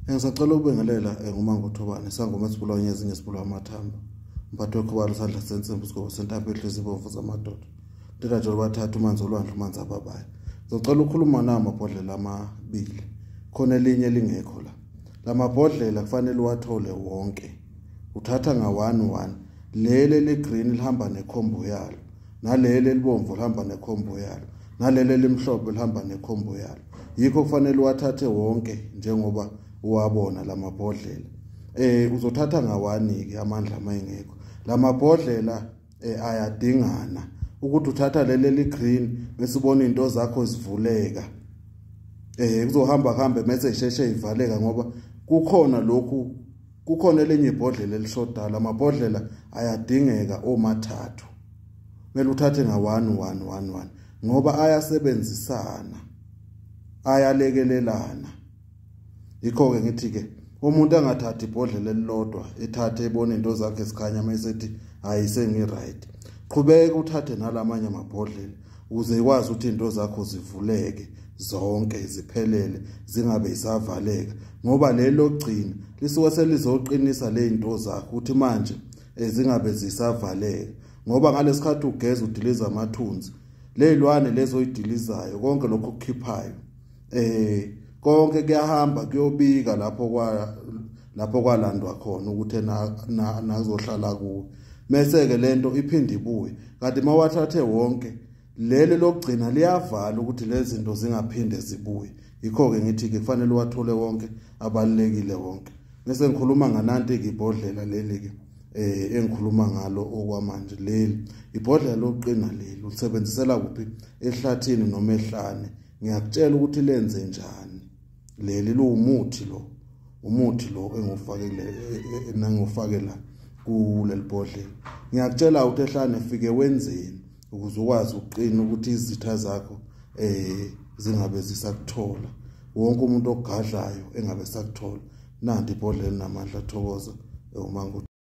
Ngisacela ukubingelela nguMangothobane isangoma esibulawa nyezinye esibulawa amathambo. Mphathi wekhubalo isandla sensimbi isigobo sentambo ehlezi ibomvu zamadoda. Ntetha bathatha umanzi olwandle umanzi ababayo. Ngizocela ukukhuluma nawo amabhodlela amabili. Khona elinye lingekho la. Lamabhodlela kufanele uwathole wonke. Uthatha nga 1 1. Leli li-green lihamba nekhombo yalo. Naleli elibomvu lihamba nekhombo yalo. Naleli elimhlophe lihamba nekhombo yalo. Yikho kufanele uwathathe wonke njengoba uwabona lamabhodlela. Uzothatha ngawani ke amandla mayingekho. Lamabhodlela ayadingana ukuthi uthatha leli li-green bese ubona into zakho zivuleka. Kuzohamba kuhambe mase isheshe ivaleka ngoba kukhona lokhu, kukhona elinye ibhodlela elishodayo. Amabhodlela ayadingeka omathathu. Kumele uthathe nga 1 1 1 1 ngoba ayasebenzisana, ayalekelelana. Yikho ke ngithi ke umuntu angathathi ibhodlela elilodwa, ethathe ebone into zakhe sikhanya mayesethi hayi sengi right. Qhubeka uthathe nalamanye amabhodlela ukuze ikwazi ukuthi into zakho zivuleke zonke ziphelele zingabe isavaleka, ngoba lelo gcina lisuke selizoqinisa le zinto zakho ukuthi manje zingabe zisavaleka. Ngoba ngalesikhathi ugeza udiliza amathunzi, lezilwane lezo oyidilizayo konke lokho okukhiphayo konke kuyahamba kuyobika lapho kwalandwa khona ukuthi nazohlala kuwe. Mese ke lento iphinde ibuye. Kanti mawathathe wonke leli lokugcina liyavala ukuthi lezi zinto zingaphinde zibuye. Yikho ke ngithi ke kufanele uwathole wonke, abalekile wonke. Bese ngikhuluma ngananti ke ibhodlela leli ke engikhuluma ngalo okwamanje. Leli ibhodlela lokuqina leli ulisebenzisela kuphi? Ehlathini noma ehlane. Ngiyakutshela ukuthi lenze njani. Leli luwumuthi lo, umuthi lo engufakele nangufakela kuleli bhodlela. Ngiyakutshela ukuthi ehlane fike wenzeni ukuze ukwazi ukuqina ukuthi izitha zakho zingabe zisakuthola. Wonke umuntu ogadlayo engabe sakuthola. Nanti ibhodlela namandla. Thokoza uMango.